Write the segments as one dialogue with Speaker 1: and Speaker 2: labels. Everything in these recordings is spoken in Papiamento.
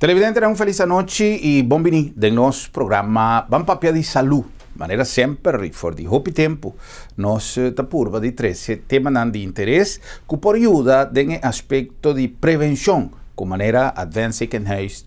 Speaker 1: Televidente, un felis anochi i bon bini den nos programa Ban Papia di Salú. Manera semper, for di hopi tempu, nos ta purba di trese temanan di interes ku por yuda den aspekto di prevenshon. Ku manera Advent Ziekenhuis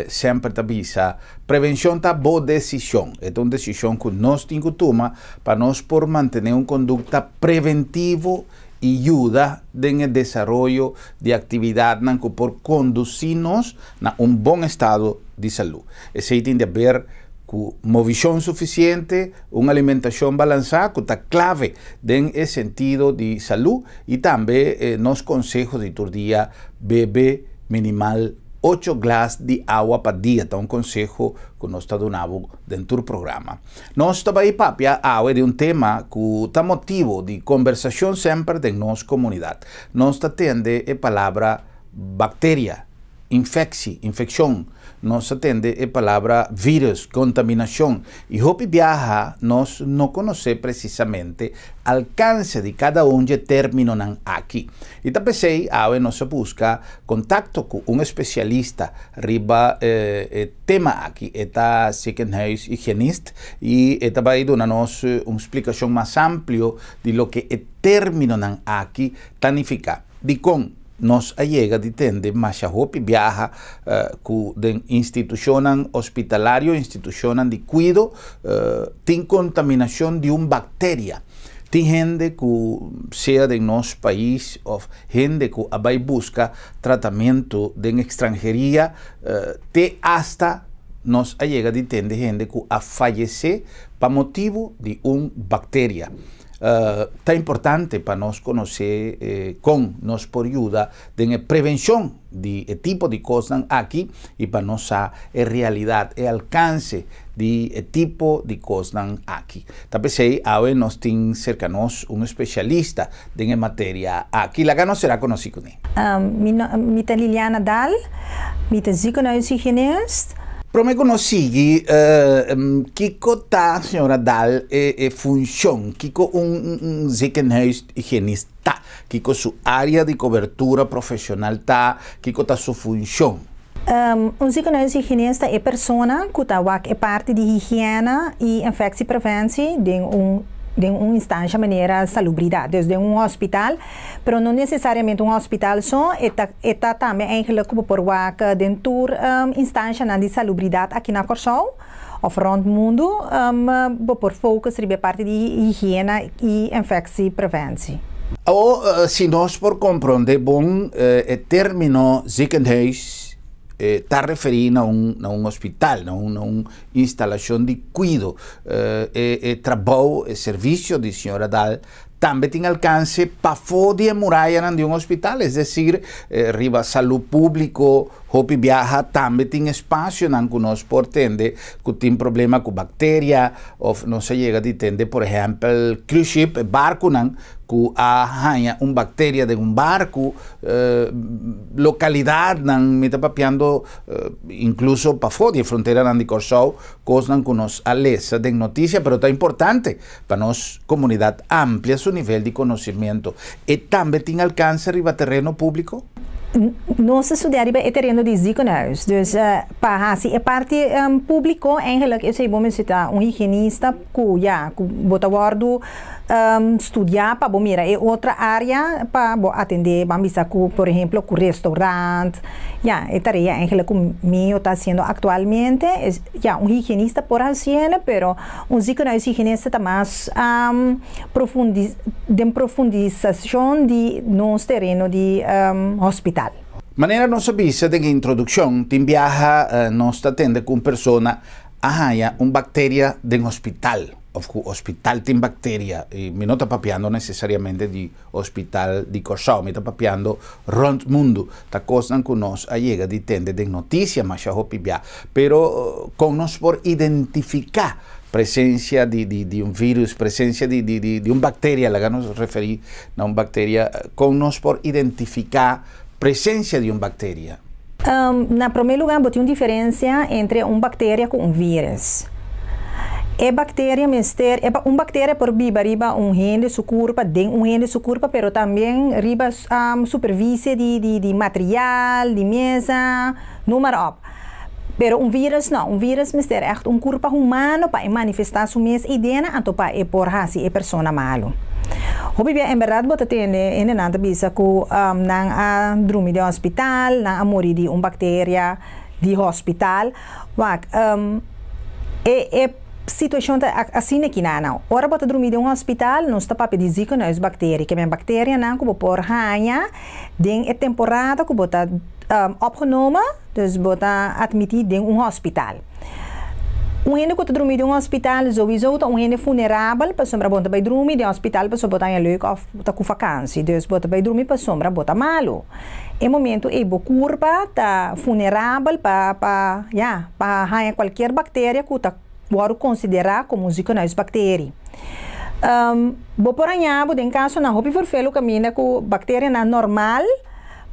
Speaker 1: semper ta bisa, prevenshon ta bo desishon. E ta un desishon ku nos tin ku tuma pa nos por mantené un kondukta preventivo i yuda den e desaroyo di aktividatnan ku por kondusí nos na un bon estado di salú. Esei tin di aber ku movishon sufisiente, un alimentashon balansá ku ta klave den e sentido di salú i tambe nos konseho di tur dia, bebe minimal 8 glas di awa pa dia, ta un konseho ku nos ta duna bo den tur programa. Nos ta bai papia awe di un tema ku ta motibu di kombersashon semper den nos komunidat. Nos ta tende e palabra bakteria, infeksi, infekshon. Nos ta tende e palabra vírùs, kontaminashon. I hopi biaha nos no konosé presisamente alkanse di kada un dje términonan aki. I ta p'esei awe nos a buska kontakto ku un espesialista riba e tema aki. E ta ziekenhuishygiënist i e ta bai duna nos un splikashon mas amplio di loke e términonan aki ta nifiká. Dikon nos a yega di tende masha hopi biaha ku den institushonnan hospitalario, institushonnan di kuido, tin kontaminashon di un bakteria? Tin hende ku sea den nos pais òf hende ku a bai buska tratamentu den ekstranheria, te asta nos a yega di tende hende ku a fayesé pa motibu di un bakteria. Ta importante pa nos konosé kon nos por yuda den e prevenshon di e tipo di kosnan aki i pa nos sa e realidat, e alkanse di e tipo di kosnan aki. Ta p'esei awe nos tin serka nos un espesialista den e materia aki. Laga nos sera konosí kuné.
Speaker 2: Mi ta Liliana Daal, mi ta ziekenhuishygiënist.
Speaker 1: Promé ku nos sigui, kiko ta, señora Daal, e funshon? Kiko un ziekenhuishygiënist ta? Kiko su área di kobertura profeshonal ta? Kiko ta su funshon?
Speaker 2: Un ziekenhuishygiënist ta e persona ku ta wak e parti di higiena i infectiepreventie den un instansha manera salubridat. Dus den un hospital, pero no nesesariamente un hospital so, e ta tambe eigenlijk ku por wak den tur instanshanan di salubridat aki na Kòrsou òf rònt mundu, bo por focus riba e parti di higiena i infectiepreventie.
Speaker 1: O si nos por komprondé bon, e término ziekenhuis ta referí na un hospital, na un instalashon di kuido. E trabou, e servisio di señora Daal tambe tin alkanse pafó di e murayanan di un hospital, es desir, riba salú públiko, hopi biaha tambe tin espasionan ku nos por tende ku tin problema ku bakteria, òf nos a yega di tende, por ehèmpel, cruise ship, barkunan ku a haña un bakteria den un barku, lokalidatnan, mi ta papiando inkluso pafó di e fronteranan di Kòrsou, kosnan ku nos a lesa den notisia, pero ta importante pa nos komunidat amplia su nivel di konosementu. E tambe tin alkanse riba tereno públiko?
Speaker 2: Nos a studia riba e tereno di ziekenhuis. Dus pa hasi e parti públiko, eigenlijk is bo mester un hygiënista ku, ja, ku bo ta wòrdu studia pa bo mira e otro área pa bo atendé, ban bisa ku, por ehèmpel, ku restaurant. Ja, e tarea eigenlijk ku mi ta hasiendo aktualmente is, ja, un hygiënista por hasiendo, pero un ziekenhuishygiënista ta mas den profundisashon di nos tereno di hospital.
Speaker 1: Manera nos a bisa den introdukshon, tin biaha nos ta tende ku un persona a haña un bakteria den hospital, òf ku hospital tin bakteria. I mi no ta papiando nesesariamente di hospital di Kòrsou, mi ta papiando rònt mundu. Ta kosnan ku nos a yega di tende den notisia masha hopi bia. Pero kon nos por identifiká presensia di un vírùs, presensia di un bakteria, laga nos referí na un bakteria, kon nos por identifiká presensia di un bakteria?
Speaker 2: Na promé lugá, tin un diferensia entre un bakteria ku un vírùs. E bakteria mester, un bakteria por biba riba un hende su kurpa, den un hende su kurpa, pero tambe riba superfisie di material, di mesa, noem maar op. Pero un virus no, un virus mester echt un kurpa humano pa manifestá su mes idea, anto pa e por hasi e persona malu. Hopi bia, en berdat, bo ta tende hendenan ta bisa ku nan a drumi den hospital, nan a muri di un bakteria di hospital. Wak, e situashon ta asina aki nan. Ora bo ta drumi den un hospital, nos ta papia di ziekenhuisbacterie, ke men bakterianan ku bo por haña den e temporada ku bo ta opgenomen, dus bo ta admití den un hospital. Un hende ku ta drumi den un hospital sowieso ta un hende vulnerabel, pasobra bo ta bai drumi den hospital pasobra bo ta leuk òf ta ku vakantie, dus bo ta bai drumi pasobra bo ta malu. E momento ei bo kurpa ta vulnerabel pa, ja, pa haña kualke bakteria ku ta wòrdu konsiderá komo ziekenhuisbacterie. Bo por haña bo den kasonan hopi ferfelu kaminda ku bakterianan normal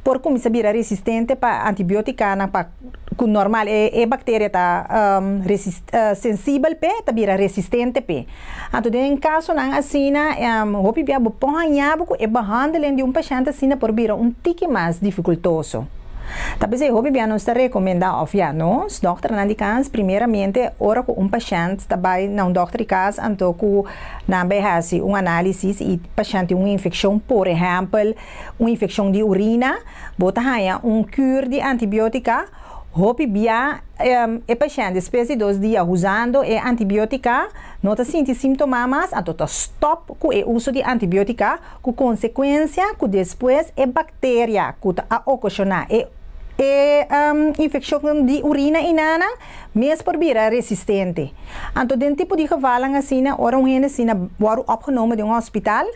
Speaker 2: por kuminsá bira resistente pa antibiótika, pa ku normal e bakteria ta sensibel p'e, ta bira resistente p'e. Anto, den kasonan asina, hopi bia bo por haña bo ku e behandeling di un pashènt asina por bira un tiki mas difikultoso. Talbes hopi bia nos ta rekomendá, òf ja, nos dòkternan di kas, primeramente, ora ku un pashènt ta bai na un dòkter di kas, anto ku nan bai hasi un análisis i pashènt tin un infekshon, por ehèmpel, un infekshon di urina, bo ta haña un kuur di antibiótika. Hopi bia e pashènt despues di 2 dia usando e antibiótika no ta sinti síntoma mas, anto ta stòp ku e uso di antibiótika, ku konsekuensia ku despues e bakteria ku ta a okashoná e infekshon di urina einan mes por bira resistente. Anto, den tipo di gevallen asina, ora un hende asina wòrdu opgenomen den un hospital,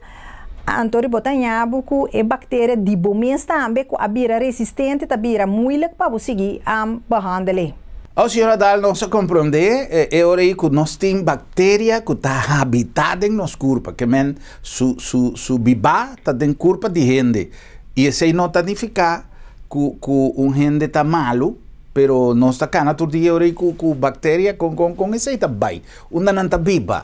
Speaker 2: anto bo ta haña bo ku e bakteria di bo mes tambe ku a bira resistente, ta bira moeilijk pa bo sigui behandelen.
Speaker 1: O señora Daal, nos a komprondé e ora ku nos tin bakteria ku ta habitá den nos kurpa, ke men su biba ta den kurpa di hende. I esei no ta nifiká ku un hende ta malu, pero nos ta kana tur dia ora ku bakteria kon esei ta bai. Unda nan ta biba?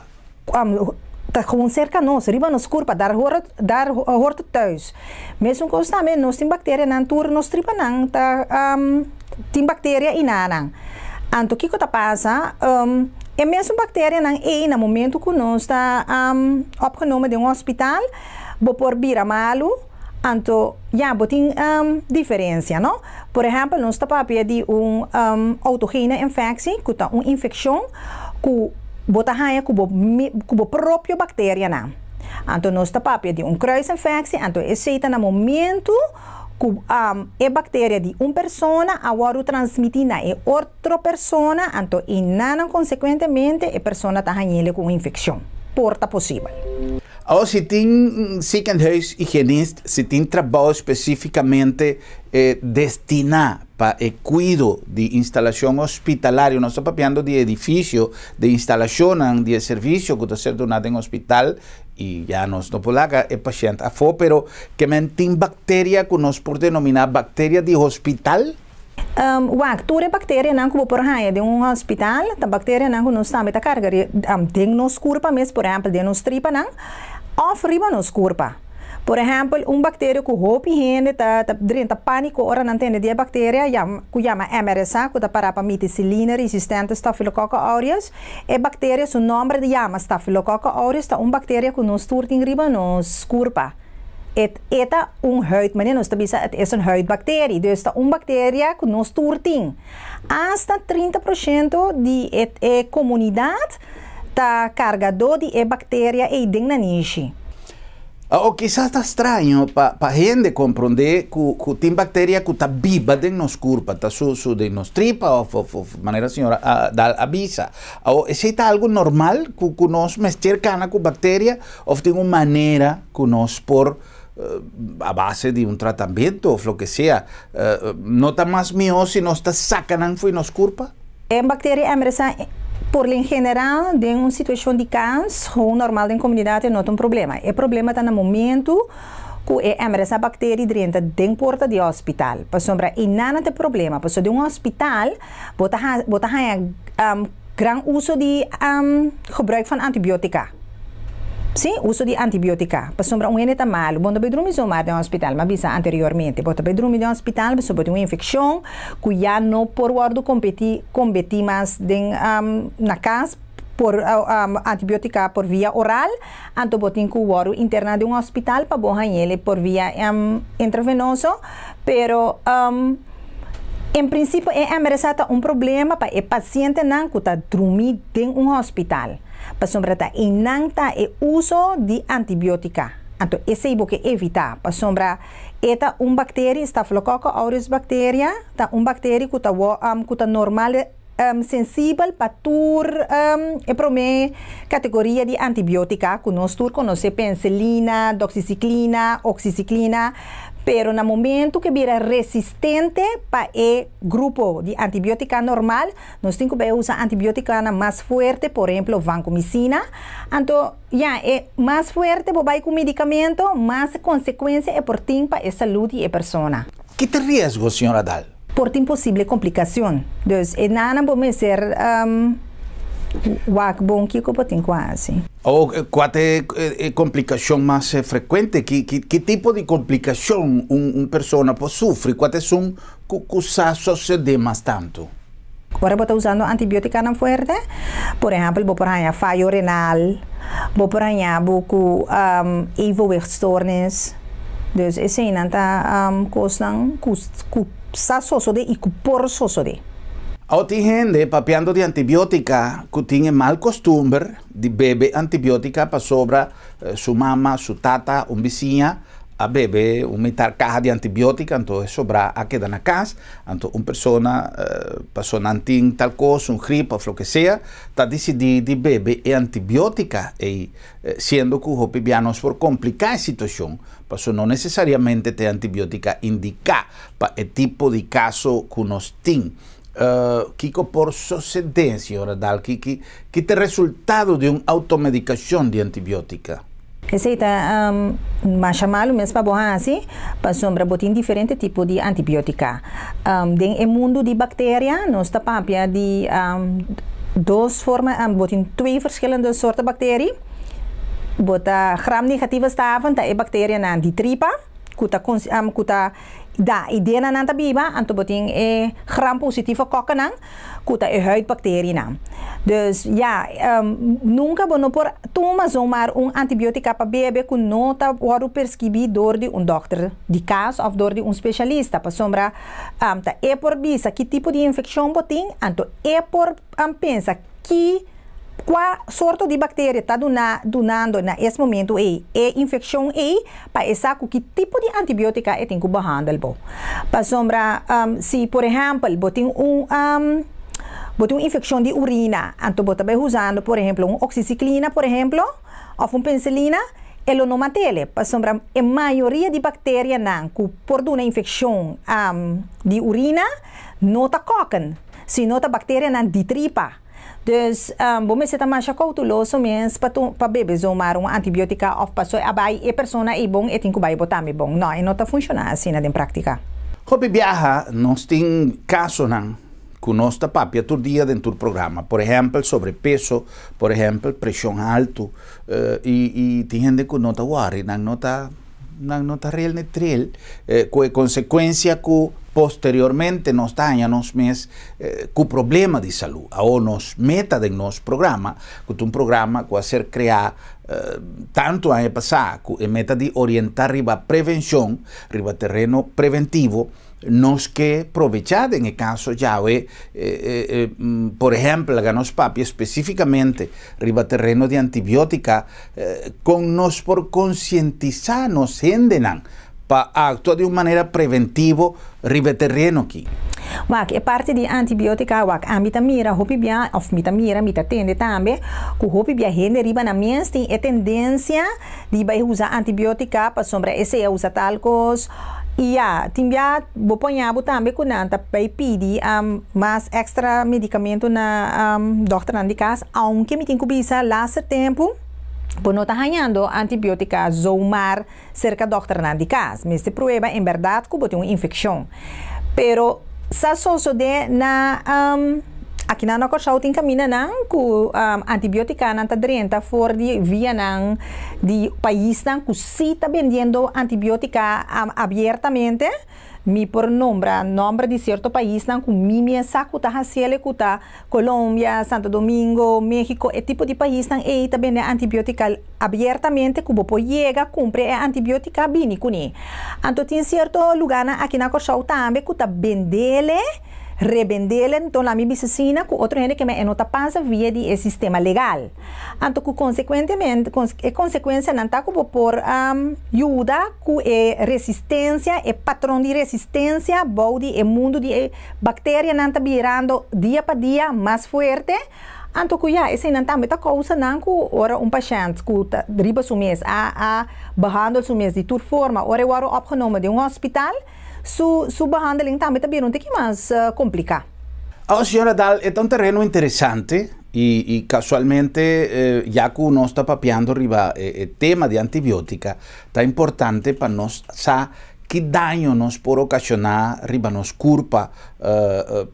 Speaker 2: Ta gewoon serka nos, riba nos kurpa, daar hoort het thuis. Mesun kos tambe, nos tin bakterianan tur nos tripanan, ta tin bakteria einan. Anto, kiko ta pasa? E mesun bakterianan ei na momento ku nos ta opgenomen den un hospital, bo por bira malu, anto, ja, bo tin diferensia, no? Por ehèmpel, nos ta papia di un autogene infectie, ku ta un infekshon ku bo ta haña ku bo propio bakterianan. Anto nos ta papia di un kruisinfectie, anto esei ta na momento ku e bakteria di un persona a wòrdu transmití na e otro persona, anto einan konsekuentemente e persona ta hañ'é ku un infekshon. Por ta posibel.
Speaker 1: O si tin ziekenhuishygiënist, si tin trabou spesífikamente destiná pa e kuido di instalashon hospitalario, nos ta papiando di edifisio, di instalashon, di servisio ku ta ser duná den hospital, i ya nos no por laga e pashènt afó, pero ke men tin bakteria ku nos por denominá bakteria di hospital?
Speaker 2: Wak, tur e bakterianan ku bo por haña den un hospital, ta bakterianan ku nos tambe ta karga den nos kurpa mes, por ehèmpel, den nos tripanan, òf riba nos kurpa. Por ehèmpel, un bakteria ku hopi hende ta drenta pániko ora nan tende di e bakteria, ku yama MRSA, ku ta para pa meticilline resistente Staphylococcus aureus. E bakteria su nòmber ta yama Staphylococcus aureus, ta un bakteria ku nos tur tin riba nos kurpa. E ta un huid, manera nos ta bisa, het is een huidbacterie. Dus ta un bakteria ku nos tur tin. Hasta 30% di e komunidat ta kargadó di e bakteria ei den nanishi.
Speaker 1: O kisas ta straño pa hende komprondé ku tin bakteria ku ta biba den nos kurpa, ta su den nos tripa òf manera señora Daal a bisa. O esei ta algu normal ku nos mester kana ku bakteria òf tin un manera ku nos por a base di un tratamentu òf loke sea, no ta mas mihó si nos ta saka nan fo'i nos kurpa?
Speaker 2: E bakteria MRSA por en general, den un situashon di kas, gewoon normal den komunidat, no ta un problema. E problema ta na momento ku e MRSA bakteria drenta den porta di hospital. Pasobra einan ta e problema. Pasobra den un hospital, bo ta gran uso di gebruik van antibiotica. Si, uso di antibiótika. Pasobra un hende ta malu, bo no ta bai drumi zomaar den hospital, m'a bisa anteriormente. Bo ta bai drumi den hospital pasobra bo tin un infekshon ku ya no por wòrdu kompetí kombetí mas den na kas por antibiótika por via oral, anto bo tin ku wòrdu interná den un hospital pa bo hañ'el por via intravenoso. Pero en prinsipio e MRSA ta un problema pa e pasientenan ku ta drumi den un hospital. Pasobra ta einan ta e uso di antibiótika. Anto esei bo ke evitá, pasobra e ta un bakteri, Staphylococcus aureus bacteria, ta un bakteri ku ta ku ta normal sensibel pa tur e promé kategoria di antibiótika ku nos tur konosé, penselina, doxycyclina, oxycyclina. Pero na momento ku e bira resistente pa e grupo di antibiótika normal, nos tin ku bai usa antibiótikanan mas fuerte, por ehemplo vancomicina. Anto, ya, e mas fuerte bo bai ku medikamento, mas konsekuensia e por tin pa e salud di e persona.
Speaker 1: Ki ta riesgo, señora Daal?
Speaker 2: Por tin posible komplikashon. Dus e nanan bo mester wak bon kiko bo tin ku hasi.
Speaker 1: O kua ta e komplikashon mas frekuente? Ki tipo di komplikashon un persona por sufri? Kua ta esun ku sa sosodé mas tantu?
Speaker 2: Ora bo ta usando antibiotikanan fuerte, por ehèmpel bo por haña fayo renal, bo por haña bo ku evenwichtstoornis. Dus eseinan ta kosnan ku sa sosodé i ku por sosodé.
Speaker 1: Awor tin hende papiando di antibiotika ku tin e mal kostumber di bebe antibiotika pasobra su mama, su tata, un bisiña a bebe un mitar kaha di antibiotika, anto e sobrá a keda na kas. Anto un persona paso nan tin tal kos, un grip of loke sea, ta disidí di bebe e antibiotika ei, siendo ku hopi bia nos por kompliká e situashon, paso no nesesariamente ta e antibiotika indiká pa e tipo di kaso ku nos tin. Kiko por sosede, señora Daal? Ki ki ta e resultado di un outomedikashon di antibiotika?
Speaker 2: Esei ta masha malu mes pa bo hasi, pasobra bo tin diferente tipo di antibiotika. Den e mundu di bakteria nos ta papia di dos forma, bo tin twee verschillende soorten bakteri. Bo ta gram negatieve staven ta e bakterianan di tripa ku ta ku ta da idea nan ta biba, anto bo tin e gram positieve kokkenan ku ta e huidbacterienan. Dus ya, nunka bo no por tuma zomaar un antibiotika pa bebe ku no ta wòrdu perskibí dor di un dòkter di kas òf dor di un spesialista, pasobra ta e por bisa ki tipo di infekshon bo tin, anto e por pensa ki Kua sorto di bakteria ta duna dunando na es momentu ei e infekshon ei pa e sa ku ki tipo di antibiotika e tin ku behandel bo. Pasobra si por ehèmpel bo tin un bo tin un infekshon di urina anto bo ta bai usando por ehemplo un oksisiklina por ehemplo òf un penselina e lo no mat'ele pasobra e mayoria di bakterianan ku por duna infekshon di urina no ta kòken sino ta bakterianan di tripa. Dus, bo mester ta masha koutuloso mes pa tu pa bebe zomaar un antibiotika òf paso a bai e persona ei bon e tin ku bai bo tambe bon. No, e no ta funshoná asina den práktika.
Speaker 1: Hopi biaha nos tin kasonan ku nos ta papia tur dia den tur programa. Por ehèmpel sobrepeso, por ehèmpel preshon haltu i i tin hende ku no ta wòri, nan no ta Nan no ta rel ni trel ku e konsekuensia ku posteriormente nos ta haña nos mes ku problema di salú. Awor nos meta den nos programa, ku ta un programa ku a ser kreá tantu aña pasá ku e meta di orientá riba prevenshon, riba tereno preventivo, Nos ke probechá den e kaso djawe, por ehèmpel, laga nos papia spesífikamente riba tereno di antibiótika, kon nos por konsientisá nos hendenan pa aktua di un manera preventivo riba e tereno aki.
Speaker 2: Wak, e parti di antibiótika, wak, ami ta mira hopi bia, òf mi ta mira, mi ta tende tambe, ku hopi bia hende riba nan mes tin e tendensia di bai usa antibiótika pasobra esei a usa tal kos, I ya, tin bia bo poña bo tambe ku nan ta bai pidi mas extra medicamento na dokternan di kas, aunke mi tin ku bisa laster tempu bo no ta hañando antibiotica zomaar serka dokternan di kas, mester prueba en bèrdat ku bo tin un infekshon. Pero sa sosode na. Aki na Kòrsou tin kamindanan ku antibiótikanan ta drenta for di vianan di paisnan ku sí ta bendiendo antibiótika abiertamente. Mi por nombra nòmber di sierto paisnan ku mi mes sa ku ta hasié, ku ta Colombia, Santo Domingo, México, e tipo di paisnan ei ta bende antibiótika abiertamente ku bo por yega kumpra e antibiótika bini kuné. Anto tin sierto lugánan aki na Kòrsou tambe ku ta bend'é, rebend'é, anto laga mi bisa asina, ku otro hende, ke men no ta pasa via di e sistema legal. Anto ku konsekuentemente e konsekuensianan ta ku por yuda ku e resistensia, e patron di resistensia bou di e mundu di e bakterianan ta birando dia pa dia mas fuerte. Anto ku ya, eseinan tambe ta kousanan ku ora un pashènt ku ta riba su mes a behandel su mes di tur forma, ora e wòrdu opgenomen den un hospital, su behandeling tambe ta bira un tiki mas kompliká.
Speaker 1: Oh, señora Daal, e un tereno interesante i kasualmente ya ku nos ta papiando riba e tema di antibiótika, ta importante pa nos sa ki daño nos por okashoná riba nos kurpa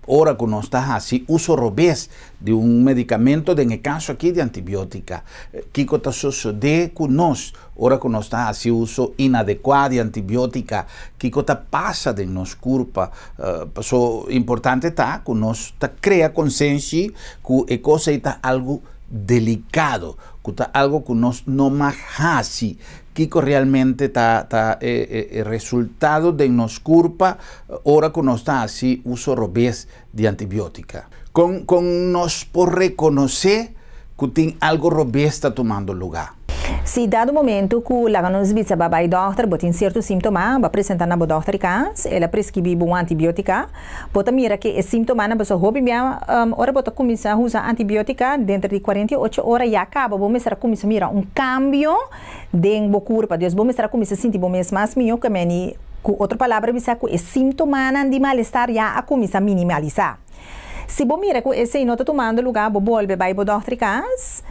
Speaker 1: ora ku nos ta hasi uso robes di un medikamento, den kaso aki di antibiótika. Kiko ta sosodé ku nos ora ku nos ta hasi uso inadekuá di antibiótika? Kiko ta pasa den nos kurpa? So importante ta ku nos ta krea konsensia ku e kos ta algu delikado, ku ta algu ku nos no mag hasi. Kiko realmente ta e resultado di nos kurpa ora ku nos ta hasi uso robes di antibiótika? Kon nos por rekonosé ku tin algu robes ta tumando lugá?
Speaker 2: Si dado momento ku laga nos bisa bo a bai dòkter, bo tin sierto síntoma, bo a presentá na bo dòkter kas, el a preskribí un antibiótika, bo ta mira ku e síntomanan, bo hopi bia ora bo ta kuminsá usa antibiótika, denter di 48 ora ya kaba bo mester kuminsá mira un kambio den bo kurpa. Dus bo mester kuminsá sinti bo mes mas mihó, ke men ku otro palabra bisa ku e síntomanan di malestar ya a kuminsá minimalisá. Si bo mira ku esei no ta tumando lugá, bo bolbe bai bo dòkter kas,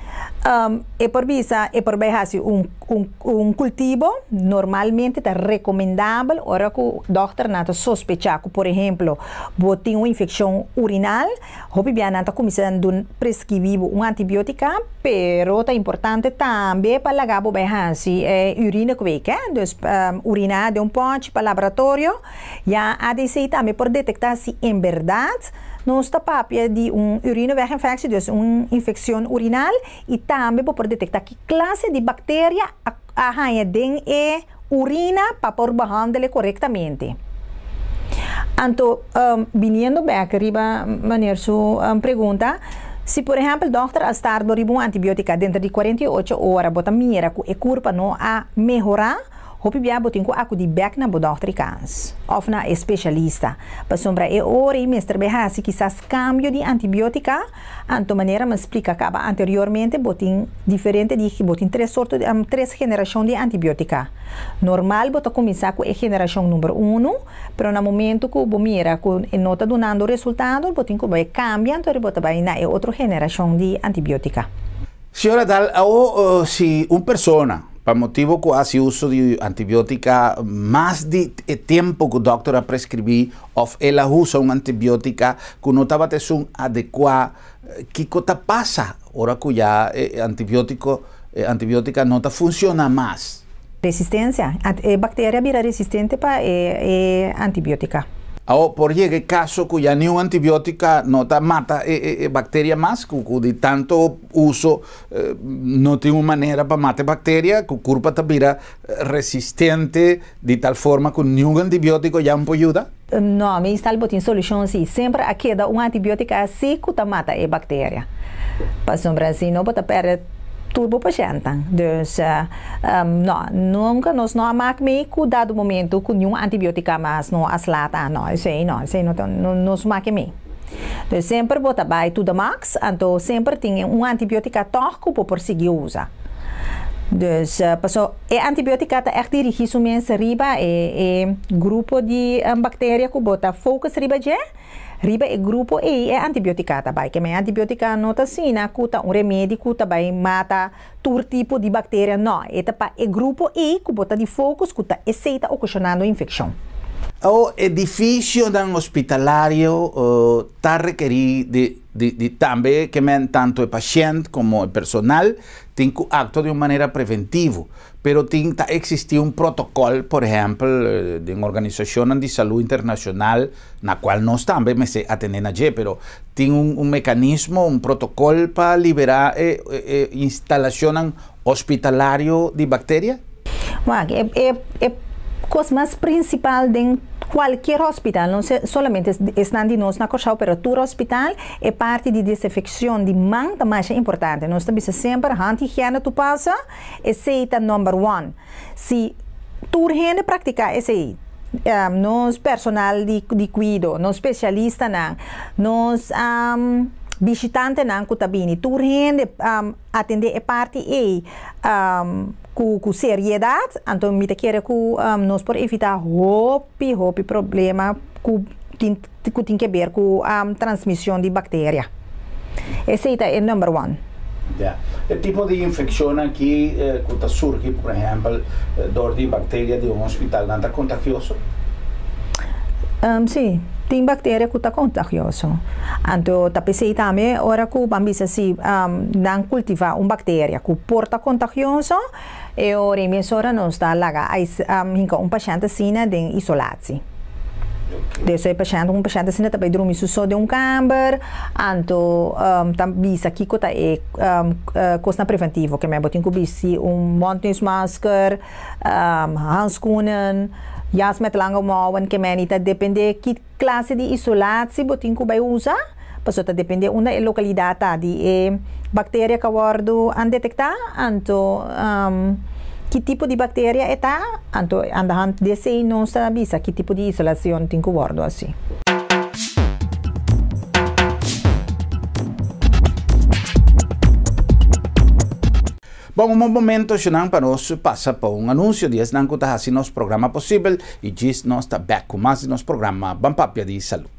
Speaker 2: e por bisa, e por bai hasi un kultivo. Normalmente ta rekomendabel ora ku dòkternan ta sospechá ku, por ehèmpel, bo tin un infekshon urinal, hopi bia nan ta kuminsá preskribí un antibiótika, pero ta importante tambe pa laga bo bai hasi urinekweek, eh? Dus urina den un pòchi pa laboratorio, ya ADC tambe por detektá si en berdat nos ta papia di un urineweginfectie, dus un infekshon urinal, i tambe por detektá ki klase di bakteria a haña den e urina pa por behandel korektamente. Anto, biniendo bèk riba meneer su pregunta, si por ehèmpel dòkter a start riba un antibiótika, denter di 48 ora bo ta mira ku e kurpa no a mehorá, hopi bia bo tin ku akudí bèk na bo dòkter kas òf na spesialista. Pasobra e ora ei mester bai hasi kisas kambio di antibiótika. Anto manera mi a splika kaba anteriormente, bo tin diferente di bo tin tres sorto, tres generashon di antibiótika. Normal bo ta kuminsá ku e generashon number 1, pero na momento ku bo mira ku no ta dunando resultado, bo tin ku bai kambia, anto bo ta bai na e otro generashon di antibiótika.
Speaker 1: Señora Daal, si un persona, pa motibu ku hasi uso di antibiótika mas di tempu ku dòkter a preskribí, òf el a usa un antibiótika ku no tabata un adekuá, kiko ta pasa ora ku ya antibiótika no ta funshoná mas?
Speaker 2: Resistensia. E bakteria bira resistente pa e antibiótika.
Speaker 1: Awor, por yega kaso ku ya ningun antibiótika no ta mata e bakteria mas, ku di tantu uso no tin un manera pa mata bakteria, ku kurpa ta bira resistente di tal forma ku ningun antibiótiko ya no por yuda?
Speaker 2: No, meestal bo tin solushon sí. Semper a keda un antibiótika sí ku ta mata e bakteria. Pasobra si no, bo ta pèrdè tur bo pashèntnan. Dus, no, nunka nos no a maak mee ku dado momento ku ningun antibiótika mas no a slaat aan. No, esei no, esei no, no, no maak mee. Dus semper bo ta bai to the max, anto semper tin un antibiótika toch ku bo por sigui usa. Dus, paso, e antibiótika ta echt dirigí su mes riba e grupo di bakteria ku bo ta focus riba dje, riba e grupo e antibiótika ta bai. Ke men antibiótika no ta asina ku ta un remedi ku ta bai mata tur tipo di bakteria, no. E ta pa e grupo e ku bo ta di focus ku ta esei ta okashonando infekshon.
Speaker 1: O edificionan hospitalario ta rekeri di di tambe ke men tanto e pashent komo e personal tin ku aktua di un manera preventivo. Pero tin ta eksistí un protokòl, por ehèmpel den organisashonnan di salú internashonal na kual nos tambe mester atendé na dje, pero tin un un mekanismo, un protokòl pa liberá e e instalashonnan hospitalario di bakteria?
Speaker 2: Wak, e e e kos mas prinsipal den kualkier hospital, no solamente esnan di nos na Kòrsou, pero tur hospital, e parti di desinfekshon di man ta masha importante. Nos ta bisa semper handhigiene toepassen, esei ta number one. Si tur hende praktiká esei, nos personal di di kuido, nos spesialistanan, nos bishitantenan ku ta bini, tur hende atendé e parti ei ku ku seriedat, anto mi ta kere ku nos por evitá hopi hopi problema ku tin ku tin keber ku transmishon di bakteria. Esei ta e number one.
Speaker 1: Ya. E tipo di infekshonnan aki ku ta surgi por ehèmpel dor di bakteria di un hospital nan ta kontagioso?
Speaker 2: Sí, tin bakteria ku ta kontagioso. Anto ta p'esei tambe ora ku ban bisa si nan kultivá un bakteria ku por ta kontagioso, e ora ei mesora nos ta laga hinka un pashènt asina den isolatsie. Dus e pashènt, un pashènt asina ta bai drumi su so den un kamber, anto ta bisa kiko ta e kosnan preventivo, ke men bo tin ku bisti un mondneusmasker, handschoenen, jas met lange mouwen, ke men i ta depende ki klase di isolatie bo tin ku bai usa, pasobra ta depende unda e lokalidat ta di e bakteria ku a wòrdu detektá, anto ki tipo di bakteria e ta, anto aan de hand di esei nos ta bisa ki tipo di isolacion tin ku wòrdu hasi.
Speaker 1: Bon, un momento shunan pa nos pasa pa un anuncio di esnan cu ta haci nos programa posibel y djis nos ta bek cu mas di nos programa Ban Papia di Salud.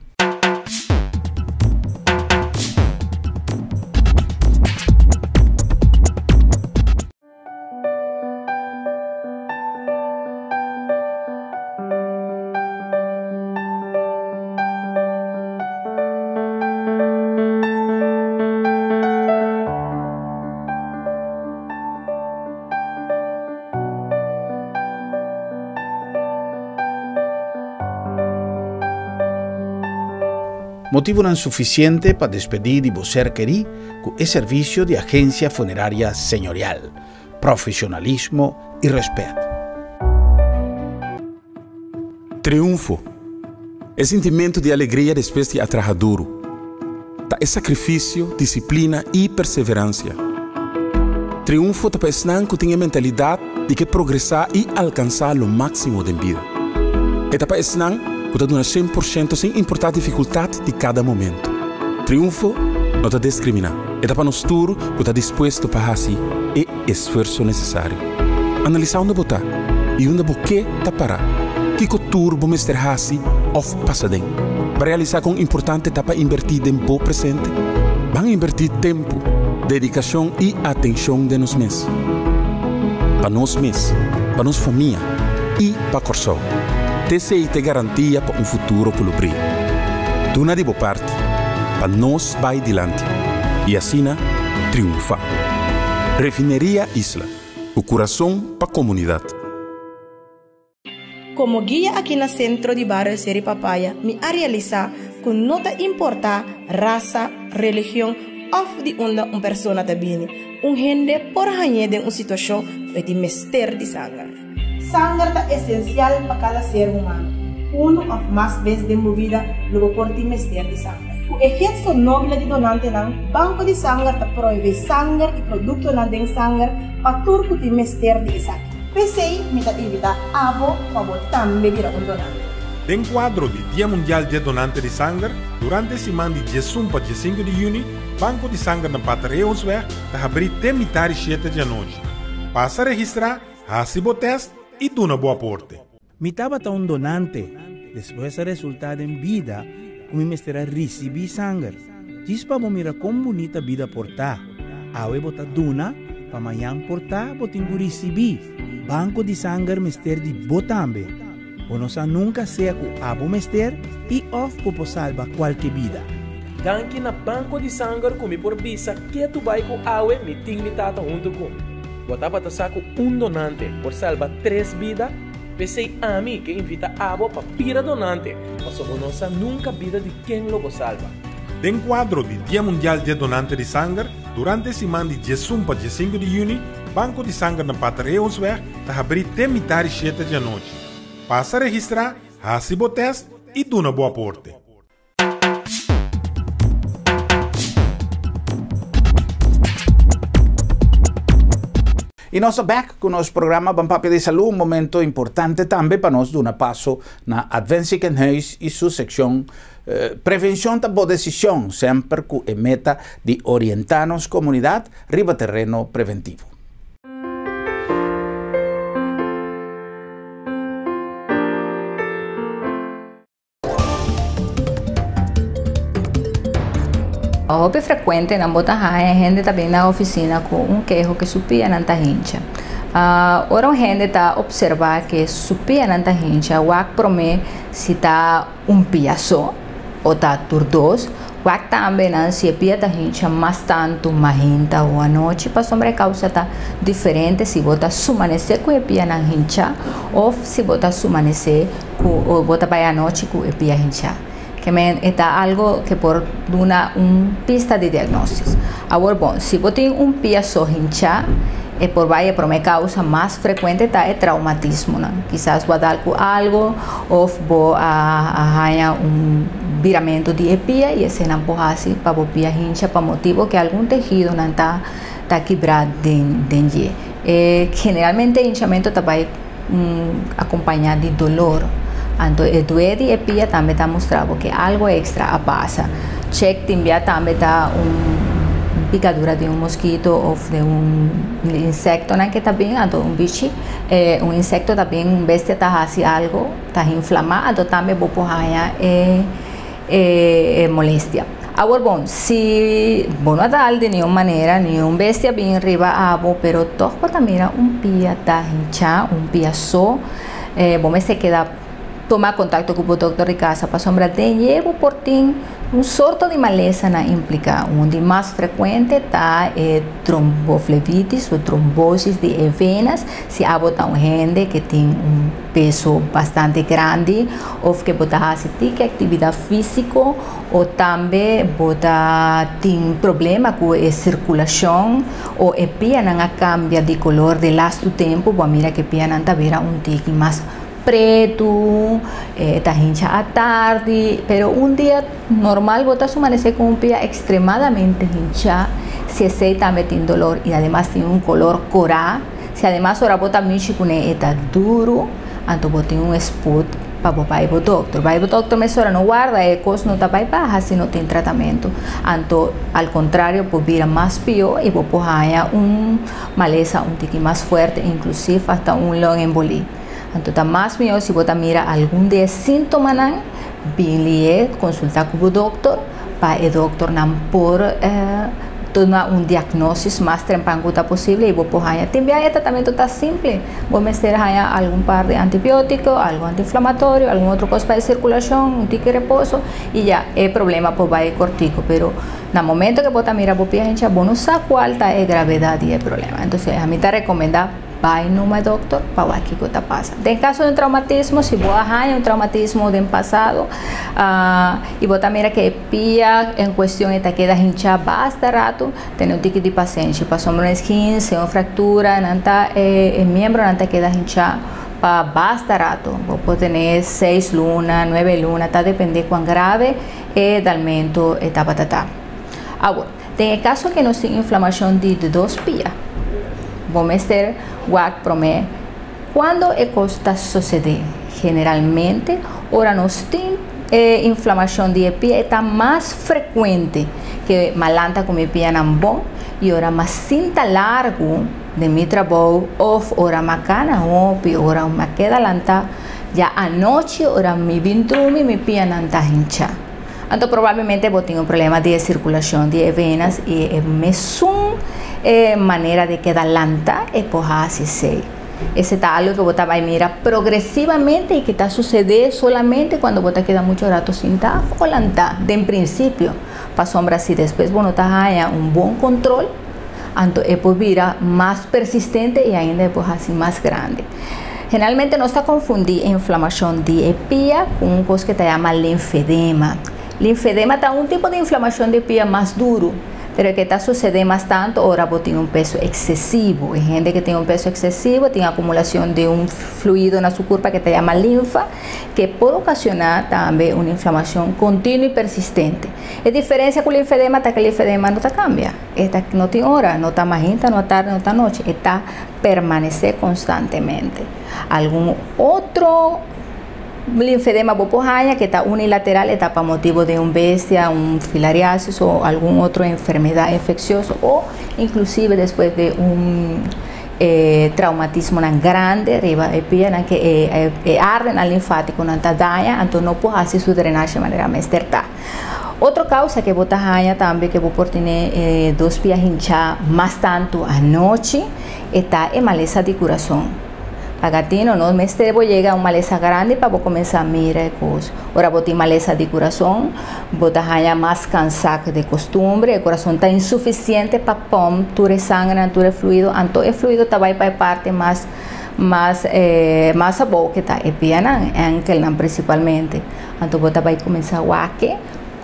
Speaker 1: Motibunan sufisiente pa despedí di bo ser kerí ku e servisio di Agensia Funeraria Señorial, profesionalismo i rèspèt.
Speaker 3: Triunfo. E sintimentu di alegria despues di a traha duru. Ta e sakrifisio, disiplina i perseveransia. Triunfo ta pa esnan ku tin e mentalidat di ke progresá i alkansá lo máksimo den bida. E ta pa esnan ku ta duna shen por shento sin importá difikultat di kada momentu. Triunfo no ta diskriminá. E ta pa nos tur ku ta dispuesto pa hasi e esfuerso nesesario. Analisá unda bo ta i unda bo ke ta pará. Kiko tur bo mester hasi òf pasa den pa realisá kon importante ta pa inbertí den bo presente? Ban inbertí tempu, dedikashon i atenshon den nos mes. Pa nos mes, pa nos famia i pa Kòrsou. T'esei ta e garantia pa un futuro ku lo bria. Duna di bo parti pa nos bai dilanti i asina triunfá. Refineria Isla, ku kurason pa komunidat.
Speaker 4: Komo guia aki na Sentro di Bario Seri Papaya mi a realisá ku no ta importá rasa, religion òf di unda un persona ta bini, un hende por hañ'é den un situashon ku e tin mester di sanger. Sanger ta esensial pa kada ser humano. Unu òf mas bes den bo bida lo bo por tin mester di sanger. Ku e gesto noble di donantenan, Banko di Sanger ta proveé sanger i produktonan den sanger pa tur ku tin mester di esaki. P'esei mi ta invitá abo pa bo tambe bira un donante.
Speaker 5: Den kuadro di Dia Mundial dje Donante di Sanger, durante e siman di diesun pa diesinku di yüni, Banko di Sanger na Pater Eeuwsweg ta habrí te mitar di shete di anochi. Pasa registrá, hasi bo tèst i duna bo aporte.
Speaker 6: Mi tabata un donante, despues a resultá den bida ku mi mester a risibí sanger. Djis pa bo mira kon bunita bida por ta. Awe bo ta duna, pa mañan por ta bo tin ku risibí. Banko di sanger mester di bo tambe. Bo no sa nunka sea ku abo mester i òf bo por salba kualke bida.
Speaker 7: Danki na Banko di Sanger ku mi por bisa ketu bai ku awe mi tin mi tata huntu ku mi. Bo tabata sa ku un donante por salba tres bida? P'esei ami ke invita abo pa bira donante, pasobra bo no sa nunka bida di ken lo bo salba.
Speaker 5: Den kuadro di Dia Mundial dje Donante di Sanger, durante e siman di diesun pa diesinku di yüni, Banko di Sanger na Pater Eeuwsweg ta habrí te mitar di shete di anochi. Pasa registrá, hasi bo tèst i duna bo aporte.
Speaker 1: I nos ta bèk ku nos programa Ban Papia di Salú, un momento importante tambe pa nos duna paso na Advent Ziekenhuis i su sekshon Prevenshon ta bo desishon, semper ku e meta di orientá nos komunidat riba tereno preventivo.
Speaker 8: Hopi frekuente nan bo ta haña hende ta bin na ofisina ku un keho ke su pianan ta hincha. Ora un hende ta opservá ke su pianan ta hincha, wak promé si ta un pia so o ta tur dos. Wak tambe nan si e pia ta hincha mas tantu mainta o anochi pasobra e kausa ta diferente si bo ta sumanesé ku e pianan hincha òf si bo ta sumanesé ku bo ta bai anochi ku e pia hinchá. Ke men e ta algo ke por duna un pista di diagnosis. Awor bon, si bo tin un pia so hinchá, e por bai e promé kausa mas frekuente ta e traumatismonan. Kisas bo a dal ku algo òf bo a haña un biramentu di e pia i esenan por hasi pa bo pia hincha pa motibu ke algun tehidonan ta ta kibrá den den dje. E generalmente e hinchamentu ta bai. Acompaña di dolor. Anto e due di e pia tambe ta mustra bo ke algo extra a pasa. Check tin bia tambe ta un picadura di un mosquito of di un insectonan ke ta bin, anto un bichi, un insecto ta bin, un bestia ta haci algo, ta inflama, anto tambe bo por haña e e molestia. Awor bon, si bo no a dal di niun manera, niun bestia bin riba abo, pero tog bo ta mira un pia ta hinchá, un pia so, bo mester keda tuma kontakto ku bo dokter di kasa pasobra den ye bo por tin un sorto di malesanan impliká. Un di mas frekuente ta e tromboflebitis o trombosis di e venas, si abo ta un hende ke tin un peso bastante grandi of ke bo ta hasi tiki actividad fisico o tambe bo ta tin problema cu e circulacion o e pianan a cambia di color de lastu tempo bo a mira ke pianan ta bira un tiki mas pretu e ta hincha atardi pero un dia normal bo ta sumanece cu un pia extremadamente hincha si esey tambe tin dolor y ademas tin un color cora. Si ademas ora bo ta mishi kuné e ta duru, anto bo tin un sput pa bo bai bo dokter. Bai bo dokter mesora, no warda e kos no ta bai baha si no tin tratamentu. Anto al kontrario por bira mas pió i bo por haña un malesa un tiki mas fuerte, inklusif hasta un longembolie. Anto ta mas mihó si bo ta mira algun di e síntomanan, bin lié konsultá ku bo dokter. Pa e dokternan por duna un diagnosis mas trempan ku ta posible i bo por haña. Tin bia e tratamentu ta simple. Bo mester haña algun par di antibiotiko, algun antiinflamatorio, algun otro kos pa e sirkulashon, un tiki reposo i ya e problema por bai kortiko. Pero na momento ke bo ta mira bo pia hincha bo no sa kual ta e gravedat di e problema. Entonces ami ta rekomendá. Bai numa dokter pa wak kiko ta pasa. Den kaso di un traumatismo, si bo a haña un traumatismo den pasado i bo ta mira ke e pia en kuestion e ta keda hinchá basta ratu, tene un tiki di pasenshi pasobra un eskinse, un fraktura, nan ta e miembronan ta keda hinchá pa basta ratu. Bo por tene seis luna, nuebe luna, ta depende kuan grave e dalmentu e tabata ta. Awor, den e kaso ke nos tin inflamashon di de dos pia, bo mester wak promé kuando e kos ta sosedé. Generalmente, ora nos tin e inflamashon di e pia e ta mas frekuente ke malanta ku mi pianan bon i ora mas sinta largu den mi trabou òf ora ma kana hopi, ora ma keda lanta ya anochi ora mi bin drumi mi pianan ta hinchá. Anto probablemente bo tin un problema di e circulacion di e venas y e mesun manera di keda lanta e por haci esey. Esei ta algu ku bo ta bai mira progresivamente i ku ta susedé solamente kuando bo ta keda muchu ratu sintá òf lantá den prinsipio. Pasobra si despues bo no ta haña un bon kontrol, anto e por bira mas persistente i ainda e por hasi mas grandi. Generalmente nos ta konfundí e inflamashon di e pia ku un kos ku ta yama linfedema. Linfedema ta un tipo di inflamashon di pia mas duru. Pero e ke ta sucede mas tanto ora bo tin un peso excesivo. E hende ke tin un peso excesivo tin acumulacion di un fluido na su curpa ke ta yama linfa, ke por ocasiona tambe un inflamacion continuo y persistente. E diferencia cu linfedema ta ke linfedema no ta cambia. E ta no tin ora, no ta mahinta, no tardi, no ta nochi. E ta permanece constantemente. Algun otro. Linfedema bo por haña ke ta unilateral e ta pa motibo di un bestia, un filariasis o algun otro enfermedad infeccioso o inclusive despues di un traumatismonan grandi riba e pianan ke e ardenan linfaticonan ta daña anto no por haci su drenahe manera mester ta. Otro causa ke bo ta haña tambe ke bo por tene e dos pia hincha mas tanto anochi e ta e malesa di curason. Pagatino, no mester bo yega un malesa grandi pa bo kuminsá mira e kos. Ora bo tin malesa di kurason, bo ta haña mas kansá ke di kostumbre, e kurason ta insufisiente pa pòmp tur e sangernan, tur e fluido, anto e fluido ta bai pa e parti mas mas mas abou ke ta e pianan, ènkelnan prinsipalmente. Anto bo ta bai kuminsá wak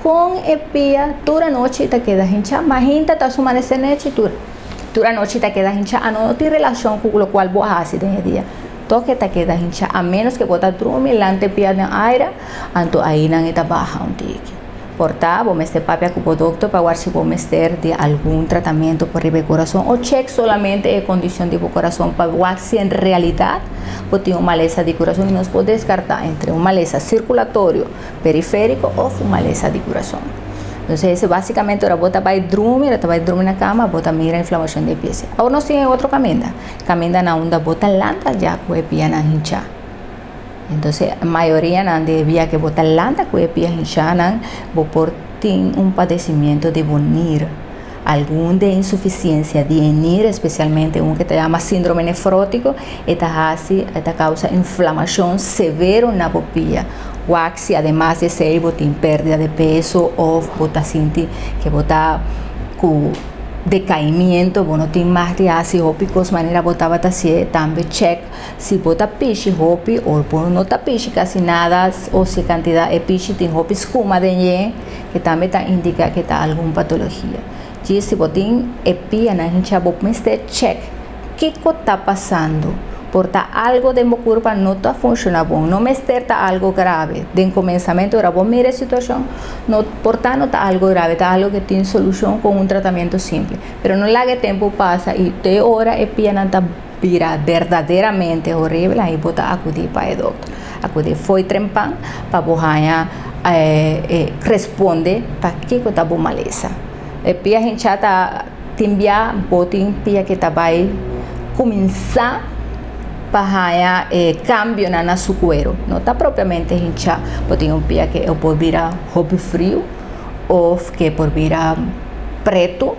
Speaker 8: kon e pia tur anochi ta keda hinchá, mahinta ta su manesé nechi tur. Tur anochi ta keda hincha a no tin relashon ku lokual bo a hasi den e dia. Toke ta keda hincha a ménos ke bo ta drumi lante pia den aire, anto ainan e ta baha un tiki. Por ta, bo mester papia ku bo dokter pa wak si bo mester di algun tratamentu pa riba e kurason o chek solamente e kondishon di bo kurason pa wak si en realidat bo tin un malesa di kurason i nos por deskartá entre un malesa sirkulatorio perifériko òf un malesa di kurason. Entonces ese básicamente ora bo ta bai drumi, ora ta bai drumi na cama, bo ta mira inflamacion di e pies. Awor nos tin e otro caminda, caminda na unda bo ta lanta ya cu e pianan hincha. Entonces mayoria nan di e bia cu bo ta lanta cu e pia hincha nan, bo por tin un padecimiento di bo nir, algun di insuficiencia di e nir, especialmente un cu ta yama sindrome nefrotico, e ta haci, e ta causa inflamacion severo na bo pia. Wak si ademas di esei bo tin pèrdida di peso òf bo ta sinti ke bo ta ku dekaimiento, bo no tin mag di hasi hopi kos manera bo tabata hasié. Tambe chèk si bo ta pishi hopi o bo no ta pishi kasi nada o si e kantidat e pishi tin hopi skuma den dje, ke tambe ta indiká ke ta algun patologia. Djis si bo tin e pianan hinchá bo mester chèk kiko ta pasando. Por ta algo den bo kurpa no ta funshoná bon. No mester ta algo grave. Den komensamentu ora bo mira e situashon, no por ta no ta algo grave, ta algo ke tin solushon kon un tratamentu simple. Pero no laga e tempu pasa i te ora e pianan ta bira berdaderamente horibel, ahi bo ta akudí pa e dokter. Akudí fo'i trempan pa bo haña e responde pa kiko ta bo malesa. E pia hinchá ta tin bia bo tin pia ke ta bai kuminsá pa haña e kambionan na su kuero. No ta propiamente hinchá. Bo tin un pia ke e por bira hopi friu òf ke por bira pretu,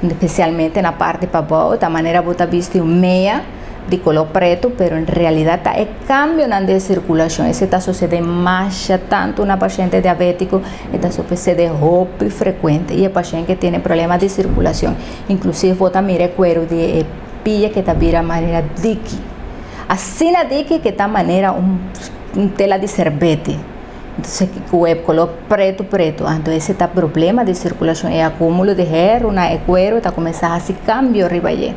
Speaker 8: espesialmente na parti pabou. Ta manera bo ta bisti un mea di koló pretu, pero en realidat ta e kambionan den sirkulashon. Esei ta sosede masha tantu na pashente diabétiko, e ta sosede hopi frekuente. I e pashent ke tene problema di sirkulashon, inklusive bo ta mira e kueru di e pia ke ta bira manera diki. Asina diki ke ta manera un tela di serbete. Entonces ku e koló pretu pretu. Anto ese ta problema di sirkulashon, e akumulo di heru na e kueru ta kuminsá hasi kambio riba dje.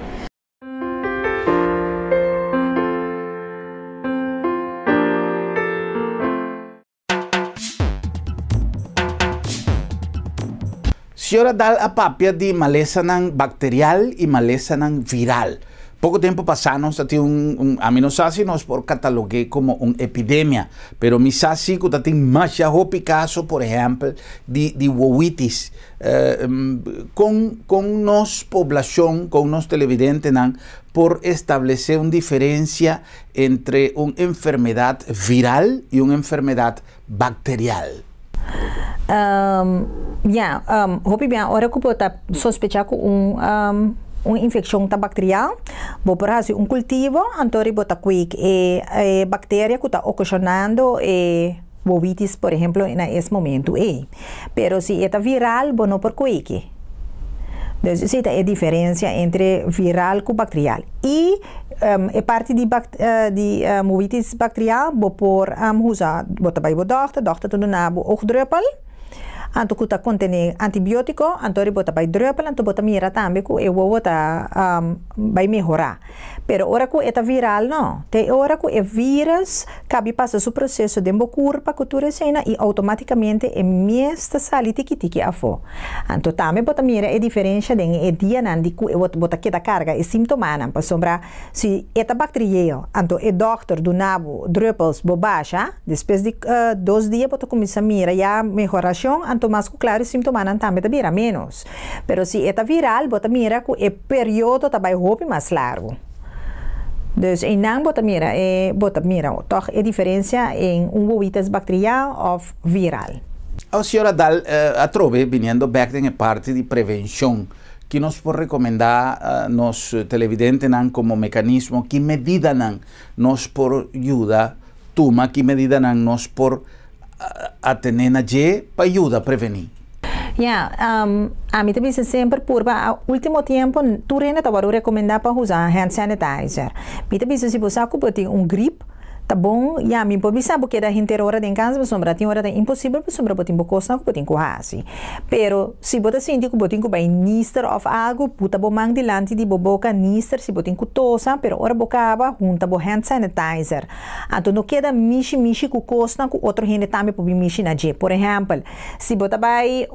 Speaker 1: Señora Dahl a papia di malesanan bacterial y malesanan viral. Poco tempo pasá nos ta tin un, un ami no sa si nos por catalogu'é como un epidemia, pero mi sa si cu ta tin masha hopi caso, por ehempel, di, di wowitis. Con, con nos poblacion, con nos televidentenan por establece un diferencia entre un enfermedad viral y un enfermedad bacterial?
Speaker 2: Ya, hopi bia ora ku bo ta sospecha ku un. Un infekshon ta bakterial, bo por hasi un kultivo, anto bo ta kweek e bakteria ku ta okashonando e wowitis, por ehèmpel, na e momento ei. Pero si e ta viral, bo no por kweek. Dus esei ta e diferensia entre viral ku bakterial. I e parti di wowitis bakterial, bo por usa, bo ta bai bo dòkter, dòkter ta duna bo oogdruppel, anto ku ta kontené antibiótiko, anto bo ta bai druppel, anto bo ta mira tambe ku e wowo ta bai mehorá. Pero ora ku e ta viral, no. Te ora ku e virus kaba pasa su proseso den bo kurpa ku tur esena i outomátikamente e mes ta sali tiki tiki afó. Anto tambe bo ta mira e diferensia den e dianan di ku bo ta keda karga e síntomanan, pasobra si e ta bakterieel, anto e dòkter duna bo druppels, bo basha, despues di 2 dia bo ta kuminsá mira ya mehorashon, anto mas ku klaro síntomanan tambe ta bira menos. Pero si e ta viral, bo ta mira ku e periodo ta bai hopi mas largu. Dus einan bo ta mira toch e diferensia entre un wowitis bakterial òf viral.
Speaker 1: O señora Dal, atrobe, biniendo bèk den parti di prevenshon, ki nos por rekomendá nos televidentenan komo mekanismo, ki medidanan nos por yuda tuma, ki medidanan nos por atené na dje pa yuda prevení?
Speaker 2: Ja, ami ta bisa semper purba, último tempu, tur hende ta rekomendá pa usa hand sanitizer. Mi ta bisa si bo sa ku tin un grip, ta bon, ja, mi por bisa bo keda henter ora den kas, pasobra tin ora ta imposibel, pasobra bo tin bo kosnan ku bo tin ku hasi. Pero si bo ta sinti ku bo tin ku bai nister òf algu, buta bo man dilanti di bo boka, nister, si bo tin ku tosa, pero ora bo kaba, hunta bo hand sanitizer. Anto no keda mishi mishi ku kosnan ku otro hende tambe por mishi na dje. Por ehèmpel, si bo ta bai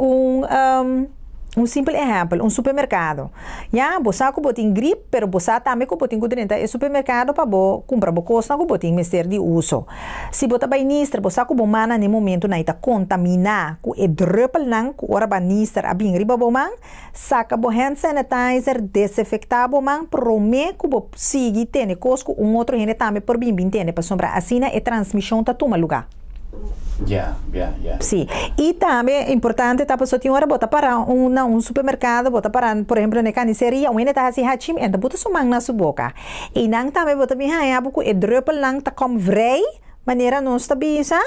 Speaker 2: un simpel ehèmpel, un supermerkado. Ja, bo sa ku bo tin grip, pero bo sa tambe ku bo tin ku drenta e supermerkado pa bo kumpra bo kosnan ku bo tin mester di uso. Si bo ta bai nister, bo sa ku bo man na momento nan ta kontaminá ku e druppelnan ku ora b'a nister a bin riba bo man, saka bo hand sanitizer, desinfektá bo man, promé ku bo sigui tene kos ku un otro hende tambe por bin tene, pasobra asina e transmishon ta tuma lugá. Sí. I tambe importante ta paso tin ora bo ta para na un supermerkado, bo ta para, por ehèmpel, na karniseria, un hende ta hasi hachim en ta buta su man na su boka. Einan tambe bo ta bin haña ku e druppelnan ta kom vrij, manera nos ta bisa,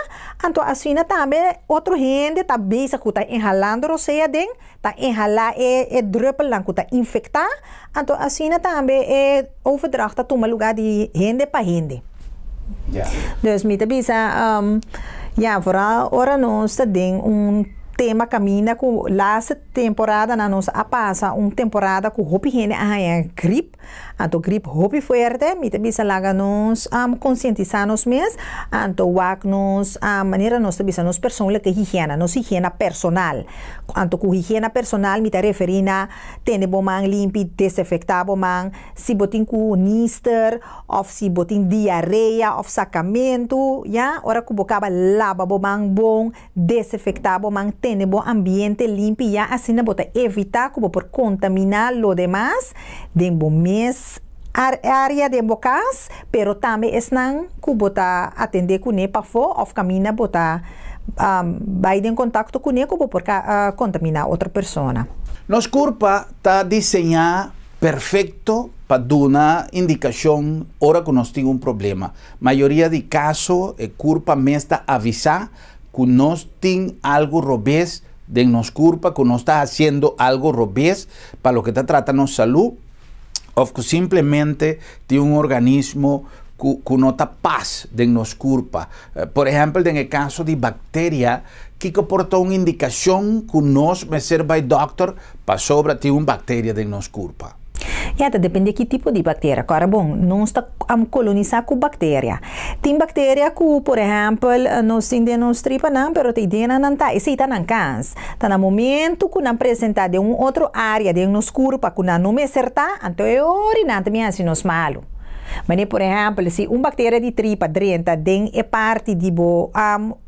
Speaker 2: anto asina tambe otro hende ta bisa ku ta inhalando rosea den, ta inhalá e druppelnan ku ta infektá, anto asina tambe e overdracht ta tuma lugá di hende pa hende. Dus mi ta bisa, ja, vooral ora nos ta den un tema kaminda ku laatste temporada na nos a pasa un temporada ku hopi hende a haña grip, anto grip hopi fuerte, mi ta bisa laga nos konsientisá nos mes, anto wak nos manera nos ta bisa nos persoonlijke higiëne, nos higiëne personal. Anto ku higiëne personal mi ta referí na tene bo man limpi, desinfektá bo man, si bo tin ku nister, òf si bo tin diarea òf sakamentu, ja, ora ku bo kaba, laba bo man bon, desinfektá bo man, tene bo ambiente limpi, ja, asina bo ta evitá ku bo por kontaminá lo demas den bo mes área den bo kas, pero tambe esnan ku bo ta atendé kuné pafó òf kaminda bo ta bai den kontakto kuné ku bo por kontaminá otro persona.
Speaker 1: Nos kurpa ta diseñá perfekto pa duna indikashon ora ku nos tin un problema. Mayoria di kaso, e kurpa mes ta avisá ku nos tin algu robes den nos kurpa, ku nos ta hasiendo algu robes pa loke ta trata nos salú, òf ku simplemente tin un organismo ku no ta pas den nos kurpa. Por ehèmpel, den kaso di bakteria, kiko por ta un indikashon ku nos mester bai dòkter pasobra tin un bakteria den nos kurpa?
Speaker 2: Ja, ta dependé ki tipo di bakteria. Awor, bon, nos ta kolonisá ku bakteria. Tin bakteria ku, por ehèmpel, nos tin den nos tripanan, pero tin den nan ta, esei ta nan kas. Ta na momento ku nan presentá den un otro área den nos kurpa ku nan no mester ta, anto e ora nan ta bin hasi nos malu. Ma, por ehèmpel, si un bakteria di tripa drenta den e parti di bo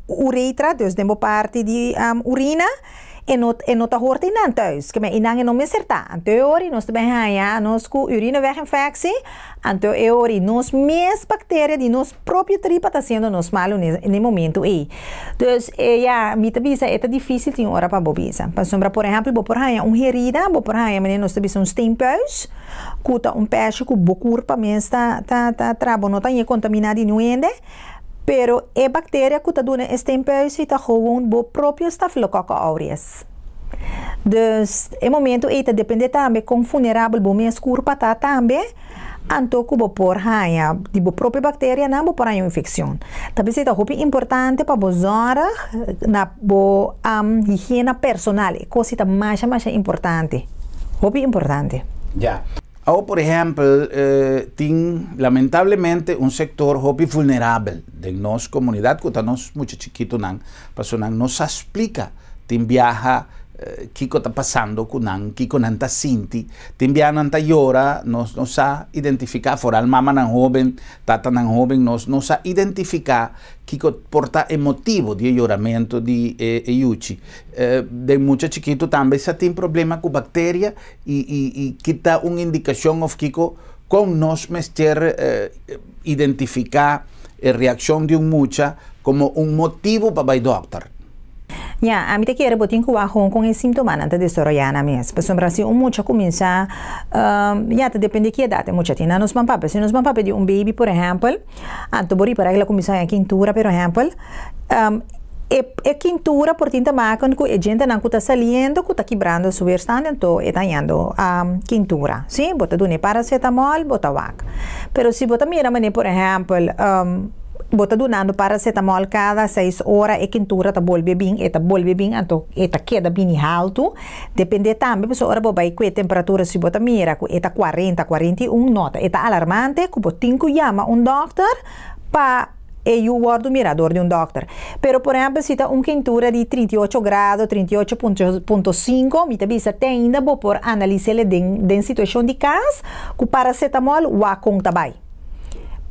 Speaker 2: uretra, dus den bo parti di urina, E no ta hoort einan thuis. Ke men einan e no mester ta. Anto e ora nos ta bin haña nos ku urineweginfectie. Anto e ora nos mes bacteria di nos propio tripa ta hasiendo nos malo na momento ei. Dus ja, mi ta bisa, e ta difísil tin ora pa bo bisa. Pasobra, por ehèmpel, bo por haña un herida, bo por haña nos ta bisa un steenpuis, ku ta un pèshi ku bo kurpa mes ta traha, bo no ta kontaminá di niun, pero e bacteria ku ta duna e steenpuis ta gewoon bo propio Staphylococcus aureus. Dus e momento ei ta dependé tambe kon vulnerabel bo mes kurpa ta tambe, anto ku bo por haña di bo propio bacteria nan bo por haña infekshon. Tambe ta hopi importante pa bo zorg na bo higiena personal. Kos ta mas importante. Hopi importante.
Speaker 1: Ja. O, por ehèmpel, tin lamentablemente un sektor hopi vulnerabel di nos komunidat, ku ta nos mucha chikitunan, paso nan no sa splika, tin biaha kiko ta pasando ku nan, kiko nan ta sinti, tin biaha nan ta yora, nos no sa identifiká, foral mamanan hóben, tatanan hóben, nos no sa identifiká kiko por ta e motibu di yoramentu di e yuchi. Den mucha chikitu tambe sa tin problema ku bakteria i ki ta un indikashon òf kiko kon nos mester identifiká e reakshon di un mucha komo un motibu pa bai dòkter?
Speaker 2: Ja, ami ta kere bo tin ku wak kon e síntomanan ta desaroyá na mes. Pasobra si un mucha kuminsá, ja, ta dependé ki edat e mucha tin. Nos ban papia, si nos ban papia di un baby, por ehèmpel, anto bo ripará ku el a kuminsá e keintura, por ehèmpel, e keintura por tin te maken ku e djentenan ku ta saliendo, ku ta kibrando su weerstand, anto e ta hañando keintura. Si, bo ta duna paracetamol, bo ta wak. Pero si bo ta mira manera, por ehèmpel, bo ta dunando paracetamol kada 6 ora, e keintura ta bolbe bin, e ta bolbe bin, anto e ta keda bini haltu. Dependé tambe, paso ora bo bai ku e temperatura, si bo ta mira ku e ta 40, 41, no ta, e ta alarmante, ku bo tin ku yama un dòkter pa e yu wòrdu mirá dor di un dòkter. Pero, por ehèmpel, si ta un keintura di 38 grado, 38.5, mi ta bisa te ainda bo por analis'é den situashon di kas, ku paracetamol wak kon ta bai.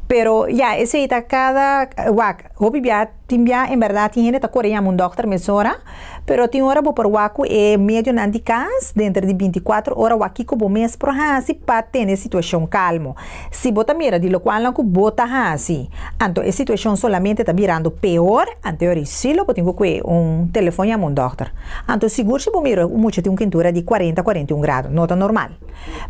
Speaker 2: Pero ja, esei ta kada wak, hopi bia tin bia en berdat tin hende ta kore yama un dòkter mesora, pero tin ora bo por wak ku e medionan di kas denter di 24 ora, wak kiko bo mes por hasi pa tene situashon kalmo. Si bo ta mira di lokualnan ku bo ta hasi, anto e situashon solamente ta birando peor, anto sí lo bo tin ku un telefòn yama un dòkter. Anto sigur si bo mira un mucha tin un keintura di 40, 41 grado, no ta normal.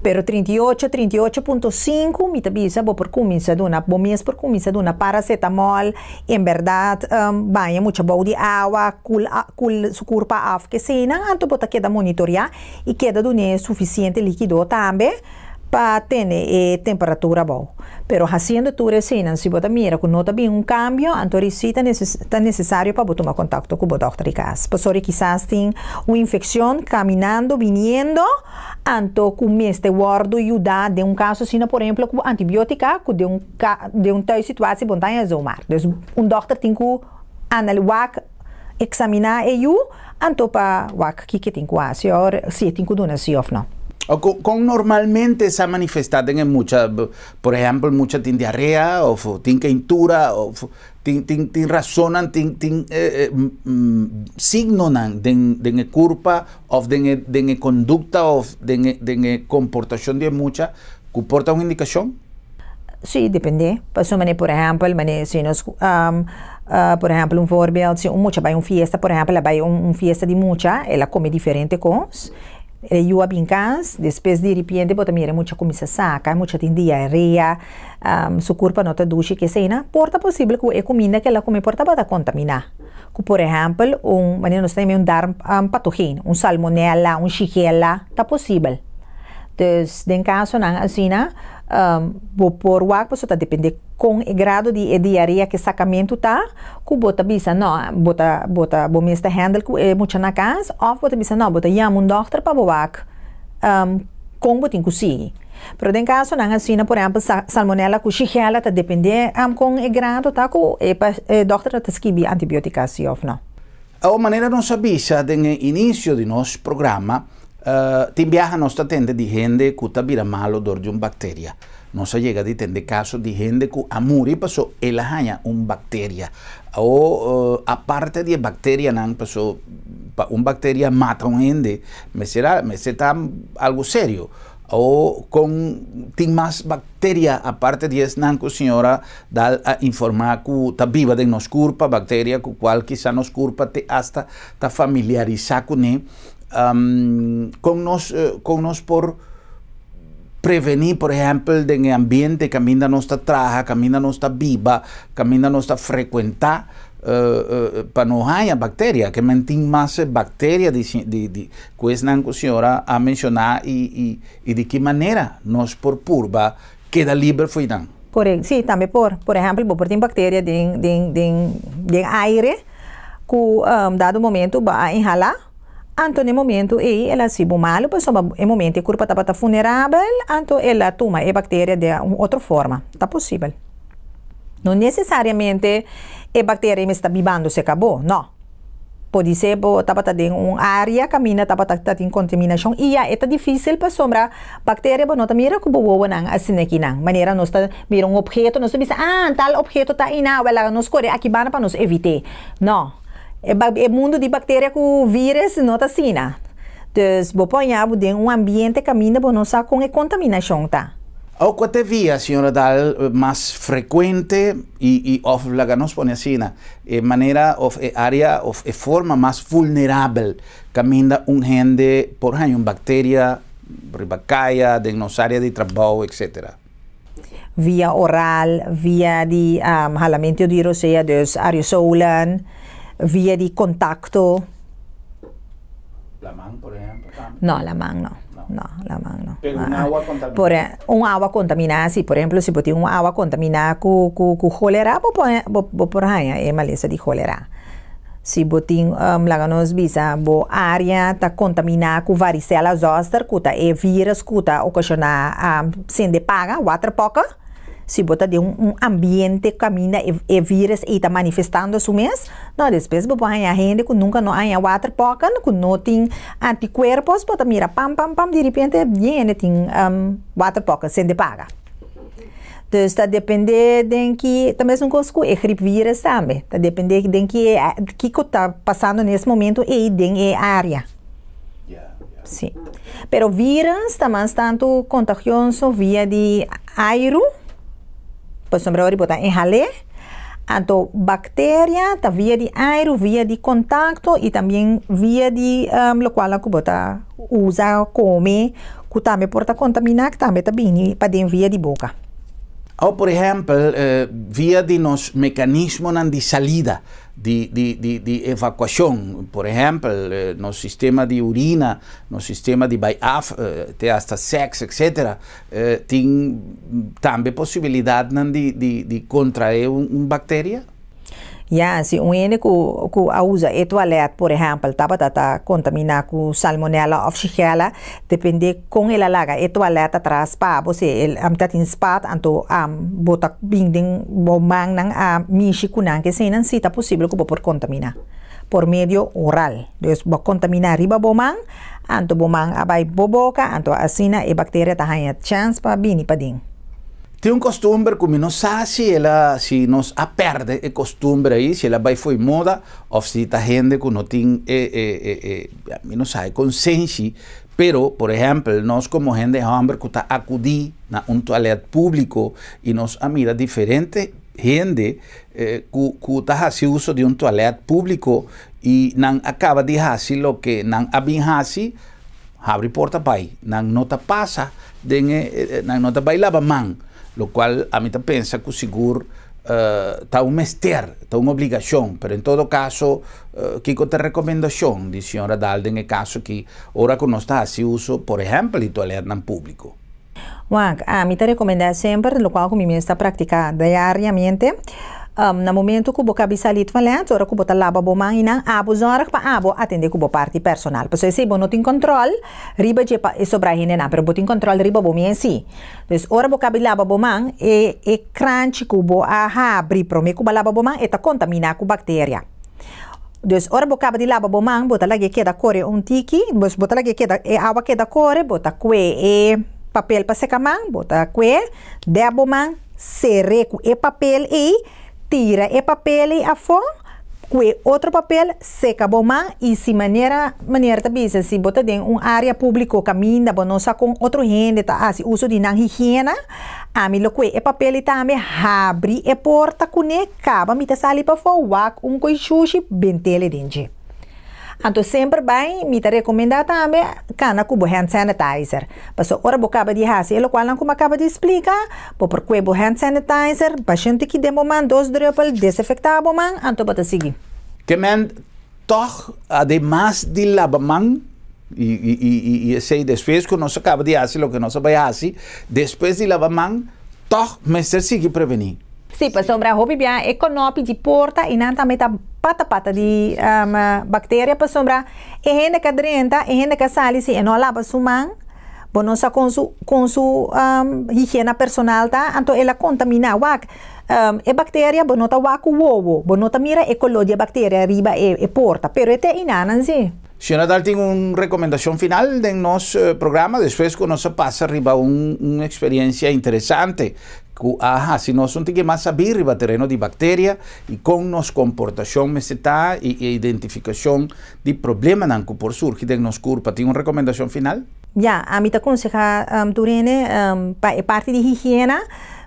Speaker 2: Pero 38, 38.5, mi ta bisa, bo por kuminsá duna, bo mes por kuminsá duna paracetamol, en berdat, baña mucha bou di awa, koel su kurpa af, ke asina, anto bo ta keda monitoreá i keda duna sufisiente líkido tambe pa tene e temperatura bon. Pero hasiendo tur esei, si bo mira ku no ta bin un kambio, anto sí ta nesesario pa tuma kontakto ku e dòkter di kas. Pasobra kisas tin un infekshon kaminando, biniendo, anto ku mester wòrdu yudá den un kaso asina, por ehèmpel, ku antibiótika, ku den un tal situatie bo n' ta zomaar. Dus un dòkter tin ku analisá, eksaminá e yu, anto pa wak kiko tin ku hasi, si tin ku duna sí òf no.
Speaker 1: Kon normalmente sa manifestá den mucha, por ehèmpel, mucha tin diarea, òf tin keintura, òf tin rason, tin signonan den kurpa, òf den kondukta, òf den komportashon di mucha, ku por ta un indikashon?
Speaker 2: Sí, dependé. Paso manera, por ehèmpel, manera, si nos, por ehèmpel, un voorbeeld, si un mucha bai un fiesta, por ehèmpel, bai un fiesta di mucha, el a kome diferente kos, e yu a bin kas, despues di repente bo ta mira mucha kuminsá saka, mucha tin diarea, su kurpa no ta dushi ke asina, por ta posibel ku e kuminda ku el a kome por tabata kontaminá. Ku, por ehèmpel, un, manera nos tin un darm pathogeen, un salmonella, un shigella, ta posibel. Dus den kasonan asina, bo por wak, paso ta dependé kon e grado di e diarea ku sakamentu ta, ku bo ta bisa no, bo ta bo mes ta handle ku e mucha na kas, òf bo ta bisa no, bo ta yama un dòkter pa bo wak kon bo tin ku sigui. Pero den kasonan asina, por ehèmpel, salmonella ku shigella, ta dependé kon e grado ta ku e dòkter ta skibi antibiótika sí òf no.
Speaker 1: E manera nos a bisa den inisio di nos programa, tin biaha nos ta tende di hende ku ta bira malu dor di un bakteria. Nos a yega di tende kaso di hende ku a muri paso el a haña un bakteria. O aparte di bakterianan paso Pa un bacteria mata un hende, mester ta algo serio. O con tin mas bacteria aparte di esnan cu señora Daal a informa cu ta biba den nos curpa, bacteria cu cual kisa nos curpa te hasta ta familiarisa cune. Con nos con nos por preveni, por ehempel, den e ambiente caminda nos ta traha, caminda nos ta biba, caminda nos ta frecuenta, pa no haya bacteria? Ke men tin mas bacteria di cu esnan cu señora a menciona y di ki manera nos por purba keda liber fo'i nan?
Speaker 2: Correcto. Si, tambe por. Por ehempel, bo por tin bacteria den aire cu dado momento bo a inhala, anto na momento ey el a haci bo malo, pasobra e momento e curpa tabata vulnerabel, anto el a tuma e bacteria di un otro forma. Ta posibel. No necesariamente e bacteria ta bibando cerca bo, no. Por ser bo tabata den un area caminda tabata tin contaminacion y ya ta dificil pasobra bacteria bo no ta mira cu bo wowonan asina aki nan. Manera nos ta mira un obheto, nos ta bisa, "Ah, tal obheto ta ina, wel nos core aki banda pa nos evita." No. E mundo di bacteria cu virus no ta asina. Dus bo por haya den un ambiente caminda bo no sa con e contaminacion ta.
Speaker 1: O cua ta e via, señora Daal, mas frecuente y of laga nos pone asina, manera of area of e forma mas vulnerabel caminda un hende por haña un bacteria riba caya, den nos area di trabou, etc.?
Speaker 2: Via oral, via di halamento di rosea, dus aerosolen, via di contacto.
Speaker 1: Laman, por ehempel, tambe?
Speaker 2: No, laman no. No, laman no.
Speaker 1: Pero un awa contamina?
Speaker 2: Un awa contamina, si. Por ehempel, si bo tin un awa contamina cu cholera, bo por haña e malesa di cholera. Si bo tin, laga nos bisa, bo area ta contamina cu varicela zoster, cu ta e virus cu ta ocasiona sende paga, waterpokken. Si bo ta den un ambiente caminda e virus ta manifestando su mes, no, despues bo por haña hende cu nunca no haña waterpokken, cu no tin anticuerpos, bo ta mira pam pam pam, di repente hende tin waterpokken, sende paga. Dus ta depende di ki, tambe un cos cu e griepvirus tambe, ta depende di ki ta pasando na e momento ey den e area. Si. Pero virus ta mas tanto contagioso via di aire, pasobra ora bo ta inhala, anto bacteria ta via di aire, via di contacto y tambe via di locual cu bo ta usa, come, cu tambe por ta contamina, tambe ta bini pa den via di boca.
Speaker 1: O, por ehempel, via di nos mecanismonan di salida, di evacuacion, por ehempel, nos sistema di urina, nos sistema di bay af, te hasta sex, etc., tin tambe posibilidad di contrae un bacteria?
Speaker 2: Ja, si un hende cu a usa e toilet, por ehempel, tabata ta contamina cu salmonella of shigella, depende con el a laga e toilet atras pa bo, si el ta tin spat, anto bo ta bin den bo man nan a mishi cu nan, cu esey si ta posibel cu bo por contamina por medio oral. Dus bo contamina riba bo man, anto bo man a bay bo boca, anto asina e bacteria ta haña chance pa bini paden.
Speaker 1: Tin un costumber cu mi no sa si nos a perde e costumber ey, si el a bay fo'i moda, of si ta hende cu no tin, mi no sa, consenshi, pero, por ehempel, nos como hende homber cu ta acudi na un toilet publico y nos a mira diferente hende cu ta haci uso di un toilet publico y nan a caba di haci loke nan a bin haci, habri porta bay, nan no ta pasa, den, nan no ta bay laba man, locual ami ta pensa cu sigur ta un mester, ta un obligacion, pero en todo caso, kico ta e recomendacion di señora Daal den e caso cu ora cu nos ta haci uso, por ehempel, di toilet nan publico?
Speaker 2: Wak, ami ta recomenda semper, locual cu mi mes ta practica diariamente, na momento cu bo caba di sali toilet, ora cu bo ta laba bo man, nan abo zorg pa abo atende cu bo parti personal. Pasobra si bo no tin control, riba dje pa sobra hende nan, pero bo tin control riba bo mes si. Dus ora bo caba di laba bo man, e kranchi cu bo a habri prome cu bo laba bo man, e ta contamina cu bacteria. Dus ora bo caba di laba bo man, bo ta lag'e keda core un tiki, bo ta lag'e keda, e awa keda core, bo ta cue e papel pa seca man, bo ta cue, dep bo man, sera cu e papel ey, tira e papel ey afo, Ku otro papel, seka bo man i si manera ta bisa, si bo ta den un área públiko kaminda, bo no sa kon otro hende ta hasi uso di nan higiena, ami lo kue e papel tambe habri e porta kuné, kaba mi ta sali pafó, wak un kos shushi, bent'é den dje. Anto semper bai, mi ta rekomendá tambe kana ku hand sanitizer. Paso ora bo kaba di hasi, e lokual ku mi a kaba di splika, bo por kue bo hand sanitizer, basha un tiki den bo man, 2 druppel, desinfektá bo man, anto bo ta sigui.
Speaker 1: Ke men toch, ademas di laba man, i esei despues ku nos a kaba di hasi, loke nos a bai hasi, despues di laba man, toch mester sigui prevení.
Speaker 2: Si, pasobra hopi bia e knopi di porta i nan tambe ta pata pata di bakteria, pasobra e hende ku drenta, e hende ku sali, si e no laba su man, bo no sa kon su higiena personal ta, anto el a kontaminá wak. E bakteria bo no ta wak wowo, bo no ta mira e koló di bakteria riba e porta, pero e ta einan si.
Speaker 1: Señora Dal, tin un rekomendashon final di nos programa, despues ku nos pasa riba un eksperensia interesante ku aha, si nos tin ku mas sabi riba tereno di bakteria i kon nos komportashon mester ta i identifikashon di problemanan ku por surgi den nos kurpa. Tin un rekomendashon final?
Speaker 2: Ja, ami ta konsehá tur hende pa e parti di higiena,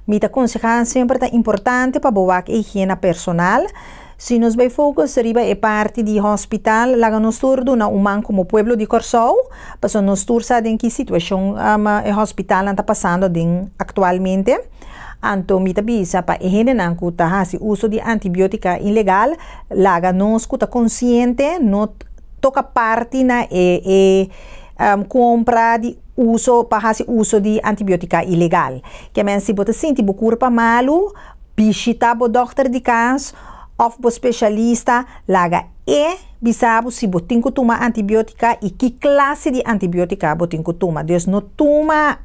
Speaker 2: mi ta konsehá semper ta importante pa bo wak higiena personal. Si nos bai focus riba e parti di hospital, laga nos tur duna un man komo pueblo di Kòrsou, paso nos tur sa den ki situashon e hospital ta pasando den aktualmente. Anto mi ta bisa pa e hendenan ku ta hasi uso di antibiótika ilegal, laga nos ku ta konsiente, no toka parti na e kompra di uso pa hasi uso di antibiótika ilegal. Ke men si bo ta sinti bo kurpa malu, bishitá bo dòkter di kas òf bo spesialista, laga e bisa bo si bo tin ku tuma antibiótika i ki klase di antibiótika bo tin ku tuma. Dus no tuma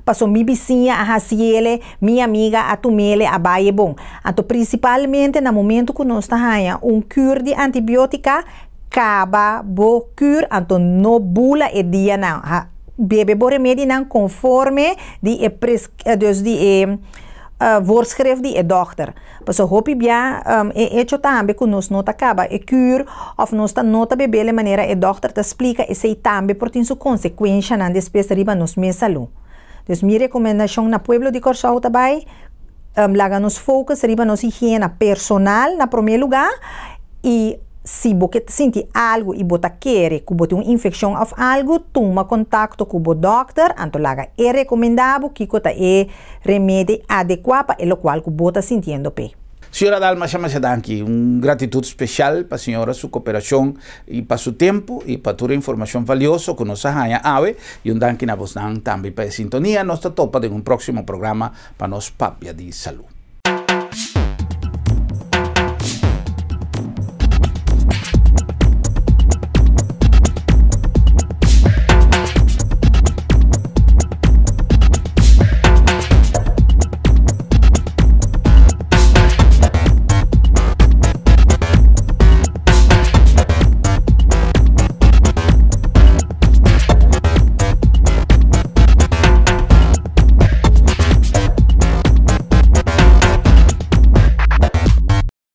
Speaker 2: paso mi bisiña a hasi'é, mi amiga a tum'é, a bai bon. Anto prinsipalmente na momento ku nos ta un kuur di antibiótika, kaba bo kuur, anto no bula e dianan. Ha, bebe bo remedinan konforme di e pres, dus di e voorschrift di e dòkter. Paso hopi bia e hecho tambe ku nos no ta kaba e kuur òf nos ta no ta bebe di manera e dòkter ta splika, esei tambe por tin su konsekuensianan despues riba nos mes salú. Dus mi rekomendashon na pueblo di Kòrsou ta bai, laga nos focus riba nos higiena personal na promé lugá i si bo sinti algu i bo ta kere ku bo tin un infekshon òf algu, tuma kontakto ku bo dòkter, anto laga e rekomendá bo kiko ta e remedi adekuá pa e lokual ku bo ta sintiendo pe.
Speaker 1: Señora Dalma, masha danki. Un gratitut spesial pa señora su koperashon i pa su tempu i pa tur informashon valioso ku nos a haña awe i un danki na boso tambe pa sintonia. Nos ta topa den un próksimo programa pa nos papia di salú.